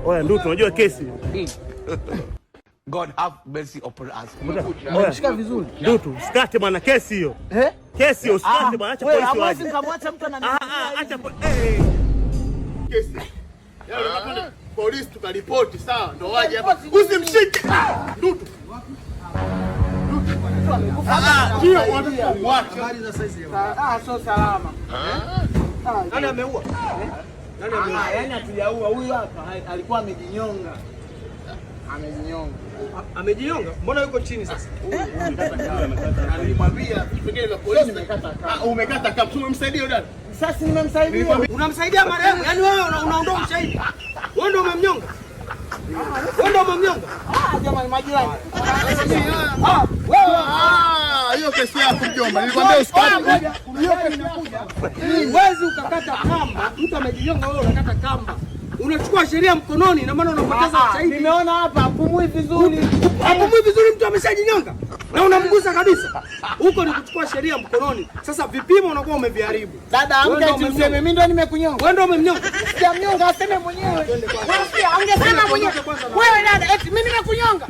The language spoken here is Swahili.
Oya ndutu, unajua kesi. God have mercy upon us. Oya Shika vizuri. ndutu, usikate bwana, kesi hiyo. Eh? Kesi hiyo usikate bwana, acha Wewe polisi hamwezi waje. mkamwacha mtu ana Ah ah, acha eh. Kesi. Yaani unapenda polisi tukaripoti, sawa? Ndio waje hapa. Usimshike. Ah, Ndutu. Ah, ndio watu Habari za saizi. Ah, sio salama. Nani ameua? Nani ameua? Ah, yani hatujaua huyu hapa alikuwa amejinyonga. Amejinyonga. Amejinyonga? Mbona yuko chini sasa? Nilimwambia vitu vingine vya polisi. Nimekata kamba. Ah, umekata kamba. Umemsaidia yule dada. Sasa nimemsaidia. Unamsaidia marehemu? Yaani wewe unaondoa ushahidi. Wewe ndio umemnyonga. Wewe ndio umemnyonga. Ah, jamani majirani. Ah, wewe Ah, hiyo kesi yako mjomba. Nilikwambia usikate. Ngoja, hiyo kesi inakuja. Huwezi ukakata kamba, mtu amejinyonga, wewe unakata kamba. Unachukua sheria mkononi, ina maana unapoteza ushahidi. Nimeona hapa apumui vizuri. Apumui vizuri, mtu ameshajinyonga na unamgusa kabisa. Huko ni kuchukua sheria mkononi. Sasa vipimo unakuwa umeviharibu. Dada Wewe amka ndio eti umemnyonga. useme mimi ndo nimekunyonga. Wewe ndio umemnyonga. Sijamnyonga aseme mwenyewe. Wewe pia angesema mwenyewe. Kwanza na- Wewe dada eti mimi nimekunyonga.